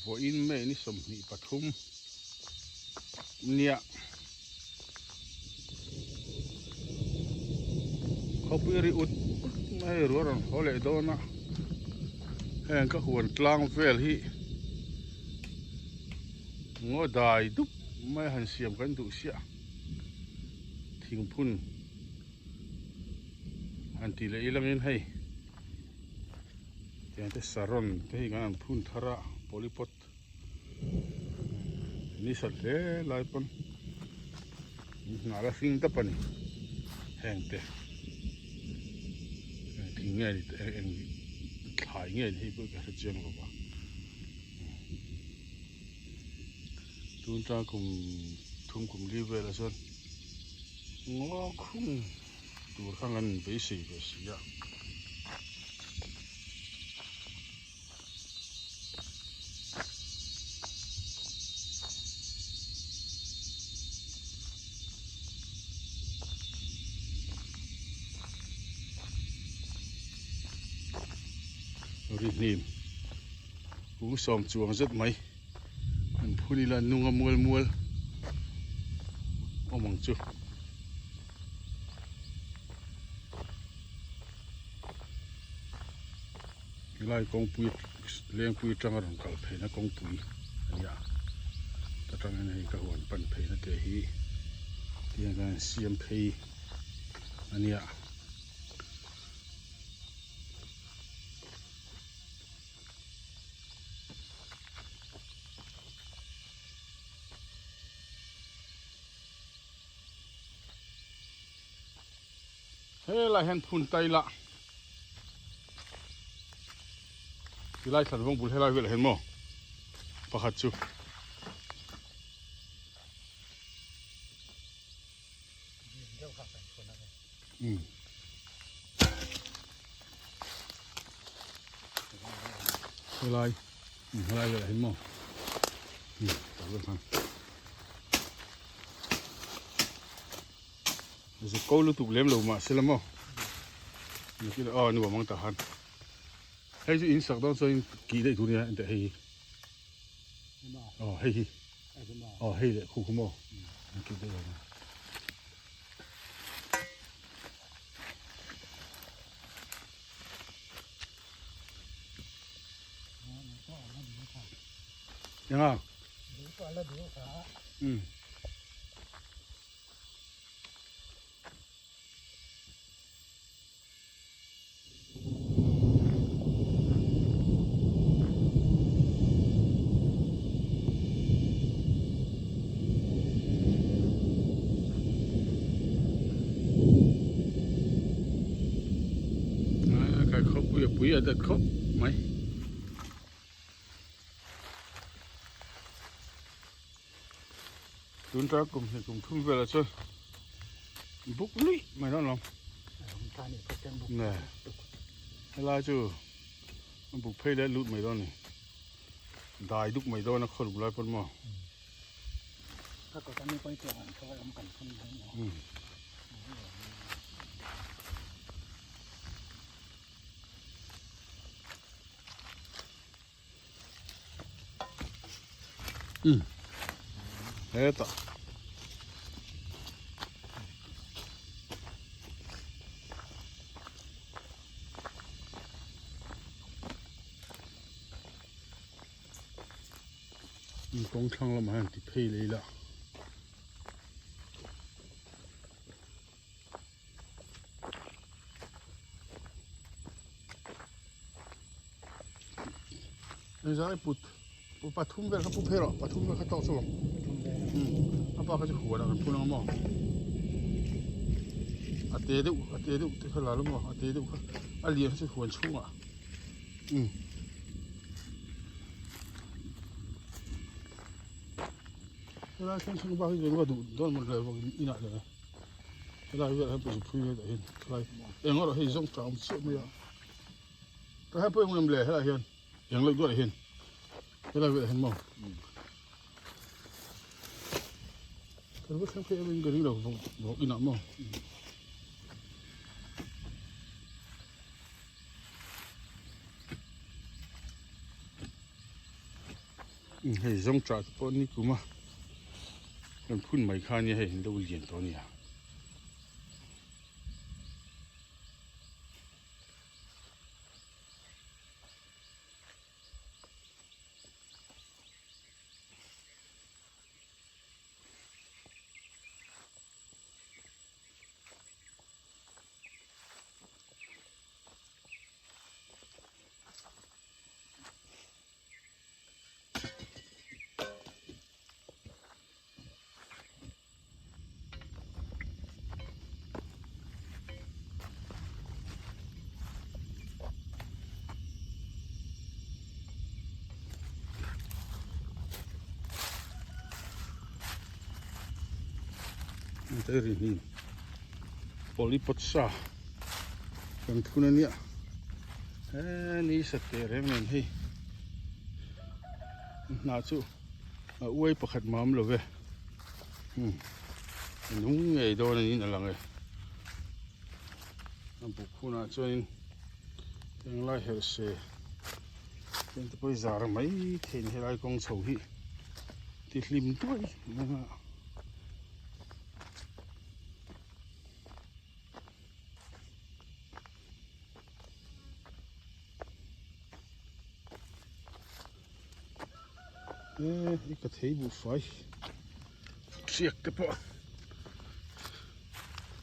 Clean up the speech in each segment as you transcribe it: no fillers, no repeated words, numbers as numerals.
Vawiin May ni 23 nia khawpui ri ut ut mai ruah rawn haw leh dawn a heng ka huan tlang vel hi ngaw dai dup mai han siam kan duh siah thingphun han tih leh ilangin hei. Tiang te saron te hi kan han phun thar a polypot ni sat hle lai pawn hnah la hring tap a ni heng te eng thing nge ni eng thlai nge ni hei pawh ka hre chiang lo va tun tang kum thum kum li velah chuan ngaw khung. Tur kha ngan beisei ve si a. Ri hnim kung sawm chuang zet mai an phun ila nunga mual mual awm ang chu. Helai kawngpui lengpui atanga rawn kal pheina kawngpui a ni a ta tangin hei ka huan pan pheina te hi tiang hian an siam phei a nia. Helai hian phun tai la tilai thlan vawng bul helai velah hian maw pakhat chu um helai helai velah hian maw um tah vel khan. Zuk ko lutuk lem lo mah se la maw nakil aw nuam ang tah khan hei chu in sak dawn chuan in kih daih tur nia enteh hei hi aw hei hi aw hei leh khu khu maw an kih daih ang enga um Khawpui a pui a dat khawp mai. Tun tar kum hnih kum thum velah chuan buk luih mai dawn lo. Nge helai chu a buk phei leh lut mai dawn a ni. Dai duk mai dawn a khaw luk lai pawn maw. Um hetah kawng thlang lamah hian ti phei leh ila. Zai put pathum vel kha pu phei rawh pathum vel kha tawk chu a pa kha chu huan ah kan phun ang maw a te deuh a te deuh te kha la lo maw a te deuh kha a lian kha chu huan chhungah um helai thleng thleng bak hi chu engemaw duh dawn mawn le inah le helai velah hian pawisa phui vel tah hian helai eng erawh hei zawng tah a awm chiah mai a. Tah hian pawh engemaw le helaiah hian eng loh duaih hian helai velah hian maw kan va thleng phei em in ka ring lo vawk vawk inah maw. Hei zawngṭah te pawh ni kum a kan phun mai kha ania hei an lo lian tawh a nia. Polipot sa kan thun a nia he ni sa teh reng nen hei hna chu a uai pakhat mam lo ve a nung ngei dawn a niin a lang e a buk hunah chuanin englai herh se eng te pawh hi zar mai thei a ni helai kawng chho hi ti hlim duai mai a. E ka thei buh fai hriak te pawh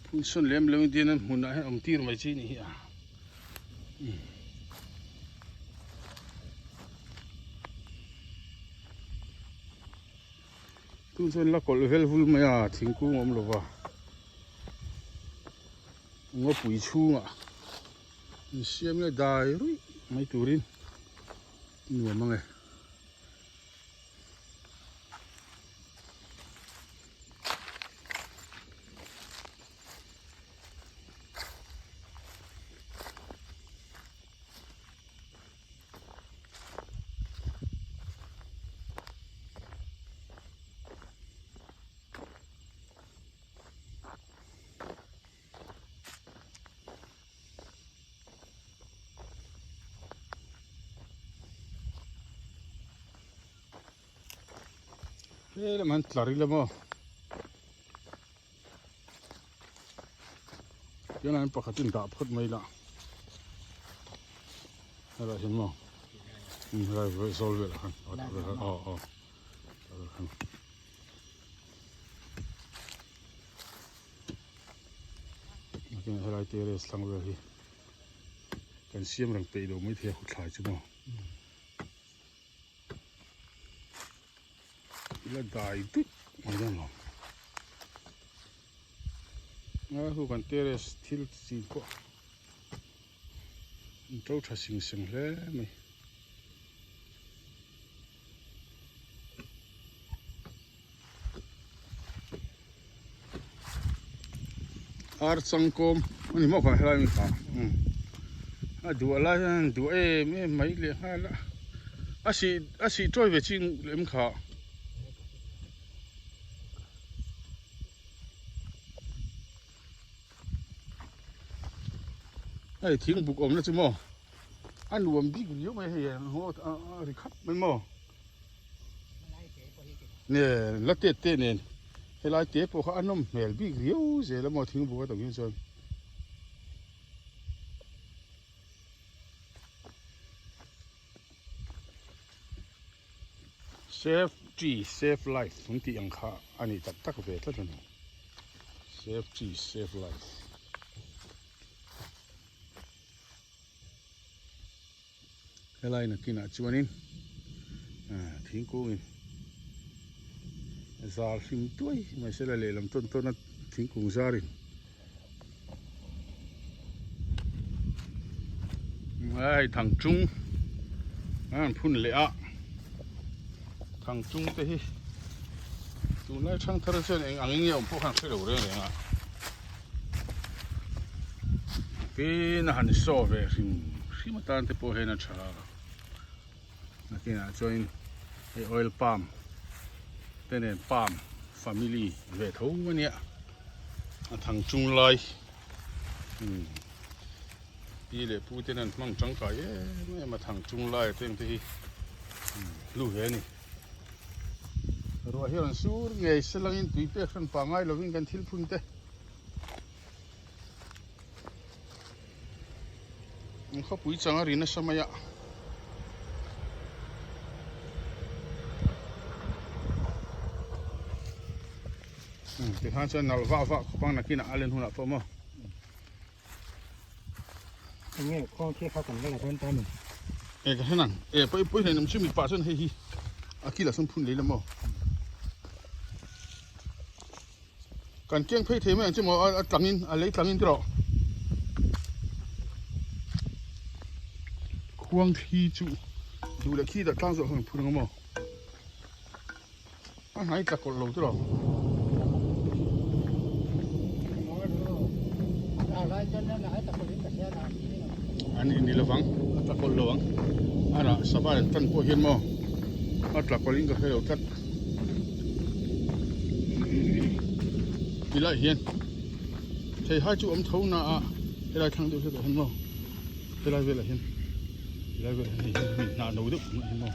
phun sawn lem lo in tin a hmunah hian awm tir mai chi a nih hi a. Tun chuan la kawlh vel vul mai a thingkung a awm lo va ngawpui chhungah insiam nge dai ruih mai turin nuam ang e. He lam han tlar ila maw tunah hian pakhat in dah phawt mai ila helaiah hian maw helai zawl velah khan aw aw Helai terrace thlang vel hi kan siam reng peih lo mai thei a khawthlai chu maw ila dai dup mai dawn lo a hu kan terrace thil chin pawh an to tha sing seng hle mai. Ar changkawm a ni maw kha helai mi kha a duah lai hian an duah em em mai leh nghal a a sih a sih tawi ve ching lem kha. Hei thing buk awmna chu maw a nuam bik riau mai hei a ri khap mai maw nge la tet te nen helai te pawh kha a nawm hmel bik riau zel a maw thing buk a tam hian chuan. Save tree save life an tih ang kha a ni tak tak ve tlat a ni save tree save life. Helai nakinah chuanin thingkungin zar hlim tuai mai sela lehlam tawn tawn a thingkung zarin hei thangchung an han phun leh a thangchung te hi tunlai thangthar chuan eng ang in nge awm pawh khan hre lo reng reng a. Tin a han saw ve hrim hrim atan te pawh hian a tha a nakinah chuanin hei oil palm te nen palm family ve tho a nia a thang chung lai umm pi leh pu ten an hmang tangkai em em a thang chung lai te ang te hi hlu ve a ni. Ruah hi a rawn sur ngei se langin tui pek hran pah ngai lovin kan thil phun te an khawpui chang a ri nasa mai a. Tikhan chuan nalh vah vah khawp ang nakinah a len hunah pawh maw. Enge khuang khi kha kan la la dawn ta ni. E ka hre nang. E pawh pawh hleinem chu mipa chuan hei hi a kil ah sawn phun lei la maw. Kan keng phei thei mai ang chu maw a tlangin a lei tlangin tiraw. Khuang thli chu duh leh khi dah tlang zawh khan phun ang maw. A hnai tla kawlh lo tiraw. An ni lovang a tla kawlh lo ang a rah sava an tan pawh hian maw a tla kawlh in ka hre lo tlat tilai hian theihai chu awm tho na a helai thlang deuh hretah hian maw helai velah hian helai velah hian hei hi hnah no deuh hi maw.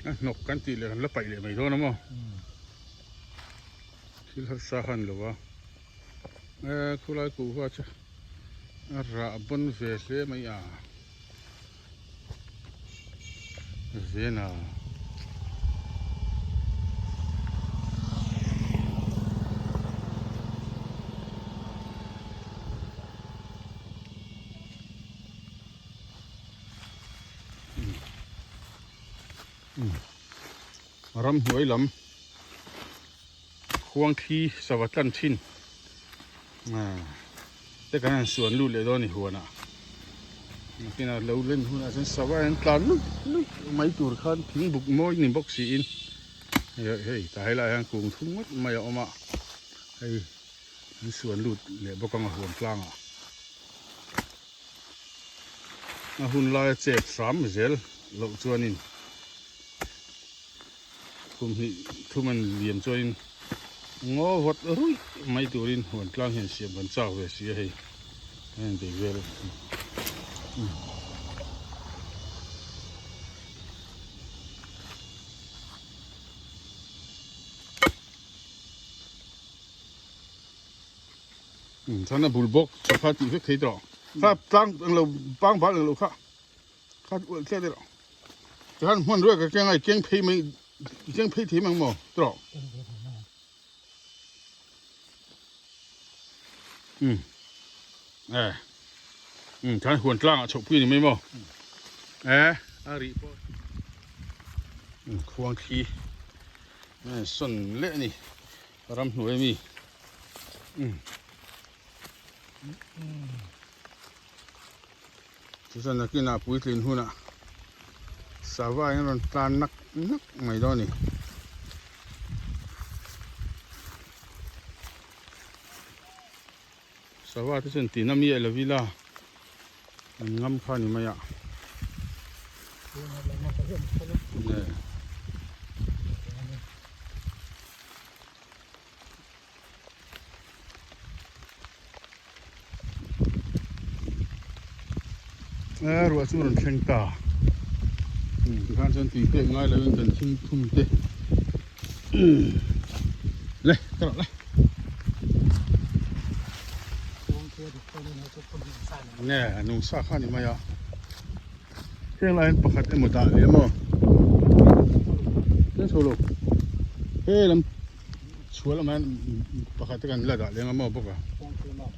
A hnawk kan tih leh kan la paih leh mai dawn a maw thil harsa khan lo a e khulai kuhva chu a rah bawn ve hle mai a vena. Ramhnuai lam khuang thli sava tlan thin te kan han suan lut leh dawn a ni huanah nakinah lo len hunah chuan sava an tlan luih luih mai tur khan thing buk mawi ni bawk siin hei tah helaiah hian kung thum ngawt mai a awm a hei an suan lut leh bawk ang a huan tlangah. A hun laia chet hram zel loh chuanin kum hnih thum an liam chuanin ngaw vawt ruih mai turin huan tlang hian siam kan chak ve si a hei a inbei vel a ni. Chuan a bul bawk chaw kha tih vek thei tawh kha tlang englo pang bal englo kha kha ualh tliat erawh tikhan hmanrua ka keng a i keng phei mai i keng phei thei mai ang maw tawh um e um chuan huan tlangah chhoh pui a ni mai maw e a rih pawh khuang thli sawn leh a ni. Ramhnuai ami chuchuan nakinah puitlin hunah sava in rawn tlan nak nak mai dawn a ni. Sava te chuan tina mi a lo ila an ngam kha ni mai a. A ruah chu rawn thleng ta tikhan chuan tui pek ngai lovin kan thing phun te le ka rawh le nge nung sa kha ni mai a heng lai hian pakhat emaw dah leh emaw tlem chho lo he lam chhuah lamah hian pakhat te kan la dah leh ang a maw bawk a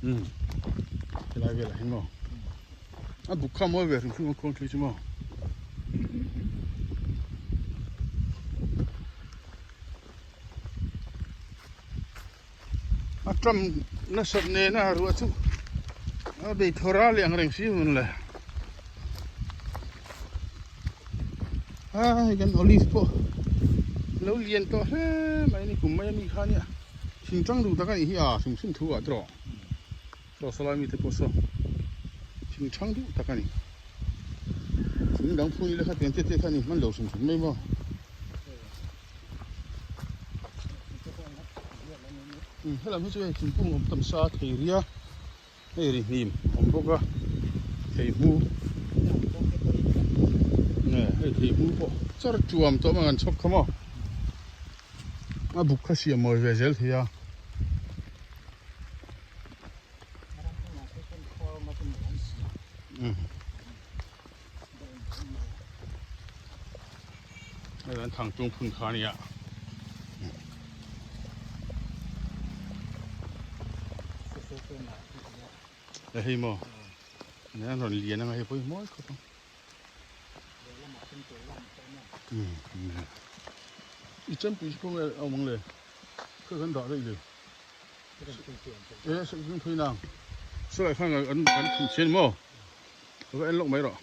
umm helai velah hian maw a buk kha a mawi ve hrim hrim a khuang thli chu maw. A tam nasat nena ruah chu a bei thaw ral leh ang reng si hun le a hei kan olive pawh Lo lian tawh hle mai ni kum mai ami kha nia thing tang duh tak a nih hi a hrim hrim thu ah te rawh saw sawlai mite pawh saw thing thang duh tak a ni thing dang phun ila kha tiang te te kha a ni hman lo hrim hrim mai maw. Helam hi chu hei thingkung awm tam sa thei ria hei ri hnim awm bawk a thei hmu nge hei thei hmu pawh char tuam tawh mai an chhawp kha maw a buk kha siam mawi ve zel thei a. Hei an thang tung phun kha ania. E hei maw. Ne an rawn lian anga hei pawh hi mawi khawp ang. I chempui chu khawnge a awm ang le. Khawi kan dah daih le. E sawih phei nang. Sawlai khan an kan phun chhe ni maw. Ka va en lawk mai rawh.